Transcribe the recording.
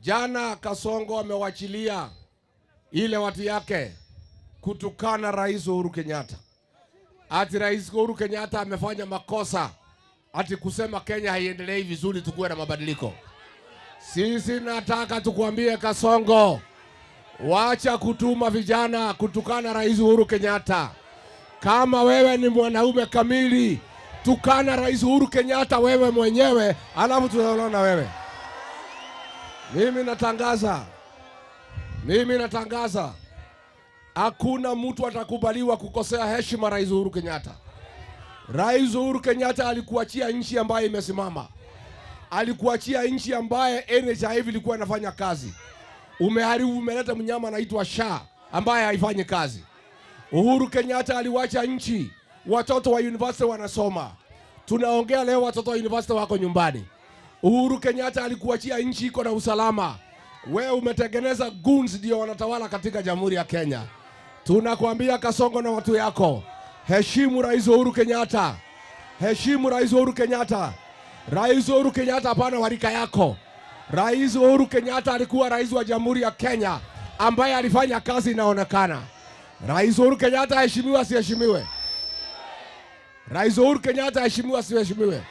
Jana Kasongo amewachilia ile watu yake kutukana Rais Uhuru Kenyatta, ati Rais Uhuru Kenyatta amefanya makosa, ati kusema Kenya haiendelei vizuri, tukuwe na mabadiliko. Sisi nataka tukuambie Kasongo, wacha kutuma vijana kutukana Rais Uhuru Kenyatta. Kama wewe ni mwanaume kamili, tukana Rais Uhuru Kenyatta wewe mwenyewe, alafu tutaona na wewe. Mimi natangaza, mimi natangaza, hakuna mtu atakubaliwa kukosea heshima Rais Uhuru Kenyatta. Rais Uhuru Kenyatta alikuachia nchi ambayo imesimama, alikuachia nchi ambaye NHIF ilikuwa inafanya kazi. Umeharibu, umeleta mnyama anaitwa SHA ambaye haifanyi kazi. Uhuru Kenyatta aliwacha nchi, watoto wa university wanasoma. Tunaongea leo, watoto wa university wako nyumbani. Uhuru Kenyatta alikuachia nchi iko na usalama. Wewe umetengeneza goons ndio wanatawala katika Jamhuri ya Kenya. Tunakwambia Kasongo na watu yako, heshimu Rais Uhuru Kenyatta, heshimu Rais Uhuru Kenyatta. Rais Uhuru Kenyatta hapana wa rika yako. Rais Uhuru Kenyatta alikuwa rais wa Jamhuri ya Kenya ambaye alifanya kazi inaonekana. Rais Uhuru Kenyatta aheshimiwe asiheshimiwe? Rais Uhuru Kenyatta aheshimiwe asiheshimiwe?